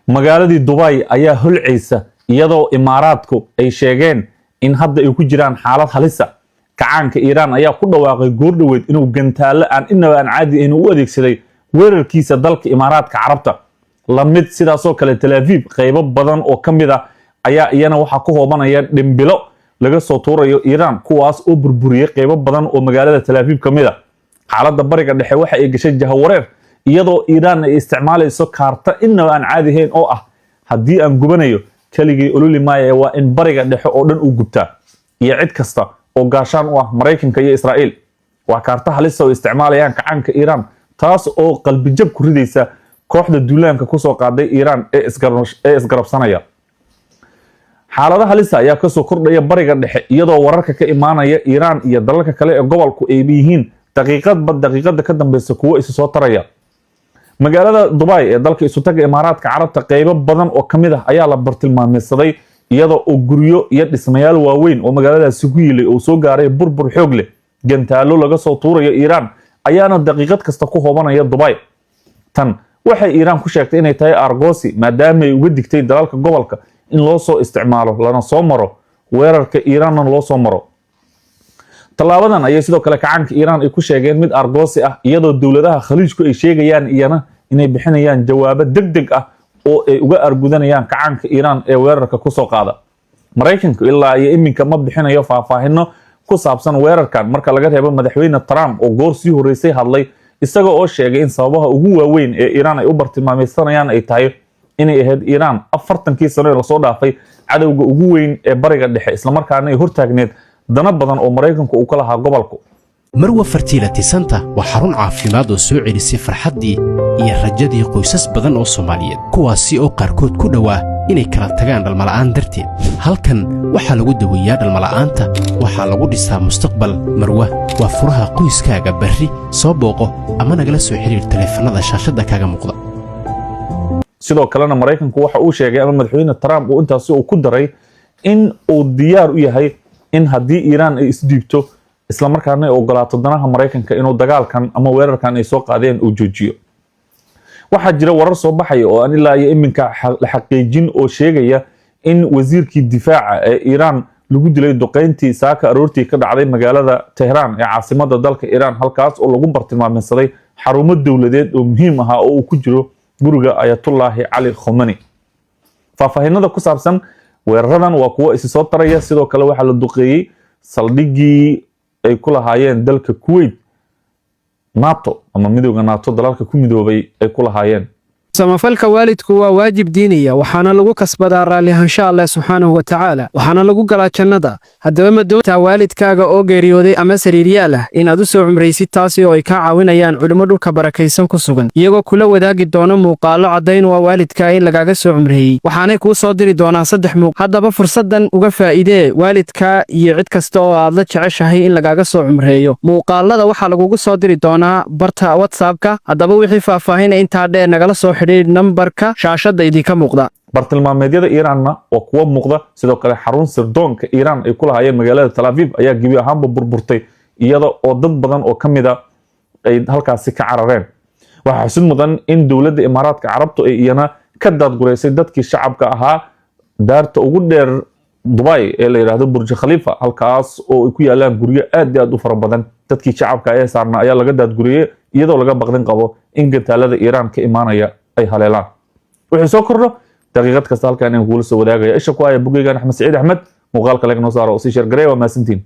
Magaaladii Dubai ayaa holcaysa, iyadoo Imaaraadku ay sheegeen in hadda ay ku jiraan xaalad halisa. Kacaanka Iiraan ayaa ku dhawaaqay goordhoweed inuu gantaallo aan inaba aan caadi ahayn u adeegsaday weerarkiisa dalka Imaaraadka Carabta. Lamid sidaasoo kale Tel Aviv qaybo badan oo ka mid ah ayaa iyana waxaa ku hoobanaya dhimbilo laga soo tuurayo Iiraan, kuwaas oo burburiyey qaybo badan oo magaalada Tel Aviv ka mid a. Xaaladda Bariga Dhexe waxa ay gashay jahawareer, iyadoo Iiraan ay isticmaalayso kaarta inaba aan caadi ahayn oo ah: "Haddii aan gubanayo, keligay ololi maaya, waa in Bariga Dhexe oo dhan uu gubtaa iyo cid kasta oo gaashaan u ah Maraykanka iyo Israa'iil." Waa kaarta halisa oo isticmaalayaan kacaanka Iiraan, taas oo qalbijab ku ridaysa kooxda duulaanka kusoo qaaday Iiraan ee isgarabsanaya. Xaalada halisa ayaa kasoo kordhaya Bariga Dhexe, iyadoo wararka ka imaanaya Iiraan iyo dalalka kale ee gobolku ay yihiin daqiiqadba daqiiqada ka dambeysa kuwo isu soo taraya. Magaalada Dubai ee dalka Isutaga Imaaraadka Carabta qeybo badan oo ka mid ah ayaa la bartilmaameysaday, iyadoo oo guryo iyo dhismayaal waaweyn oo magaaladaasi ku yilay oo soo gaaray burbur xoog leh. Gantaalo laga soo tuurayo Iiraan ayaana daqiiqad kasta ku hoobanaya Dubai. Tan waxay Iiraan ku sheegtay inay tahay argosi, maadaama ay uga digtay dalalka gobolka in loo soo isticmaalo lana soo maro weerarka Iiraanna loo soo maro. Tallaabadan ayay sidoo kale kacaanka Iiraan ay ku sheegeen mid argoosi ah, iyadoo dowladaha Khaliijku ay sheegayaan iyana inay bixinayaan jawaabo deg deg ah oo ay uga argudanayaan kacaanka Iiraan ee weerarka kusoo qaada. Maraykanku ilaa iyo iminka ma bixinayo faahfaahino ku saabsan weerarkan, marka laga reebo Madaxweyne Trump oo goor sii horreysay hadlay, isaga oo sheegay in sababaha ugu waaweyn ee Iiraan ay u bartilmaameysanayaan ay tahay inay ahayd Iiraan 40kii sano ee lasoo dhaafay cadowga ugu weyn ee Bariga Dhexe, islamarkaana ay hortaagneed dano badan oo Maraykanku uu ka lahaa gobolku. Marwa Fertility Center waa xarun caafimaad oo soo celisay farxaddii iyo rajadii qoysas badan oo Soomaaliyeed, kuwaasi oo qaarkood ku dhowaa inay kala tagaan dhalmala'aan darteed. Halkan waxaa lagu daweeyaa dhalmala'aanta, waxaa lagu dhisaa mustaqbal. Marwa waa furaha qoyskaaga berri. Soo booqo ama nagala soo xidhiir taleefannada shaashadda kaaga muuqda. Sidoo kalena Maraykanku waxa uu sheegay, ama Madaxweyne Trump uu intaasi uu ku daray, in uu diyaar u yahay in haddii Iiraan ay isdhiibto, islamarkaana ay ogolaato danaha Maraykanka, inuu dagaalkan ama weerarkan ay soo qaadeen uu joojiyo. Waxaa jira warar soo baxaya oo aan ilaa iyo iminka la xaqiijin oo sheegaya in wasiirkii difaaca ee Iiraan lagu dilay duqeyntii saaka aroortii ka dhacday magaalada Tehraan ee caasimada dalka Iiraan, halkaas oo lagu bartilmaameysaday xarumo dowladeed oo muhiim ahaa oo uu ku jiro guriga Ayatullaahi Cali Khomani. Faahfaahinada ku saabsan weeraradan waa kuwo isi soo taraya. Sidoo kale waxaa la duqeeyey saldhiggii ay ku lahaayeen dalka Kuwait NATO ama midooda NATO dalalka ku midoobay ay ku lahaayeen. Samafalka waalidku waa waajib diiniya, waxaana lagu kasbadaa raallihaansha Alleh subxaanahu wa tacaala, waxaana lagu galaa jannada. Haddaba, ma doontaa waalidkaaga oo geeriyooday ama sariiryaal ah inaad u soo cumraysid, taasi oo ay kaa caawinayaan culimmo dhulka barakaysan ku sugan, iyagoo kula wadaagi doono muuqaallo caddayn waa waalidkaa in lagaaga soo cumreeyey? Waxaanay kuu soo diri doonaan saddex muuq. Haddaba fursaddan uga faa'iidee waalidkaa iyo cid kasta oo aad la jeceshahay in lagaaga soo cumreeyo. Muuqaalada waxaa lagugu soo diri doonaa barta WhatsAppka. Haddaba wixii faahfaahina intaa dheer, nagala soo xidhiidh nambarka shaashadda idinka muuqda. Bartilmaameedyada Iiraanna waa kuwo muuqda. Sidoo kale xarun sirdoonka Iiraan ay ku lahaayeen magaalada Tel Aviv ayaa gebi ahaanba burburtay, iyada oo dad badan oo ka mid a ay halkaasi ka carareen. Waxaa xusid mudan in dowladda Imaaraadka Carabtu ay iyana ka daadgureysay dadkii shacabka ahaa daarta ugu dheer Dubai ee la yidhaahdo Burj Khalifa, halkaas oo ay ku yaalaan guryo aad iyo aad u fara badan. Dadkii shacabka ee saarna ayaa laga daadguriyey, iyadoo laga baqdin qabo in gantaalada Iiraan ka imaanaya ay haleelaan. Wixii soo kordho daqiiqad kasta halkan inaan kugula soo wadaagaya. Isha ku haya bogeygan Axmed Saciid Axmed. Muuqaalka like noo saaro oo sii share gareeya. Waa mahadsantiin.